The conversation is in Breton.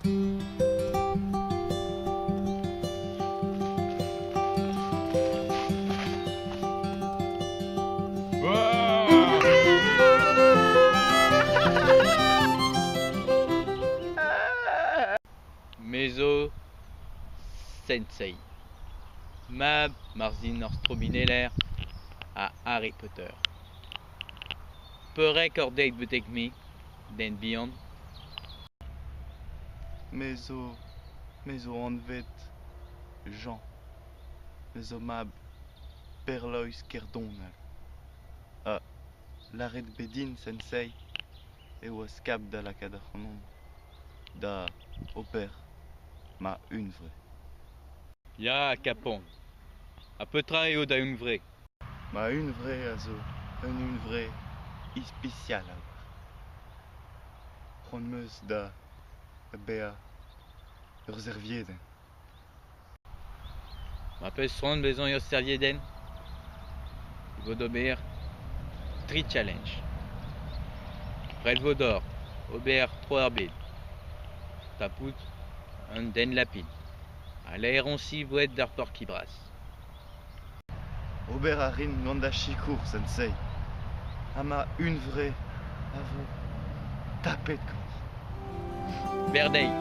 Me zo sensei. Mab Marzhin ar strobineller ha Harry Potter. Peurrek oc'h deuet betek me, den bihan ? Me zo me zo anvet Jean. Me zo mab Perlois Kerdonal. Ha lâret bet din, sensei, e oas kap da lakaat ac'hanon da ober ma hunvre. Ya, Kapon. Ha petra eo da hunvre ? Ma hunvre a zo un hunvre ispisial a-walc'h. C'hoant 'm eus da bezañ ur serviedenn. Ma 'peus c'hoant bezañ ur serviedenn e vo d'ober tri challenge. Ret 'vo deoc'h ober tro ar bed, tapout un den lapin ha laeroñsi boued d'ar porki bras. Ober a rin gant da sikour, sensei. Ha ma hunvre a vo tapet ganti. Berdeiz.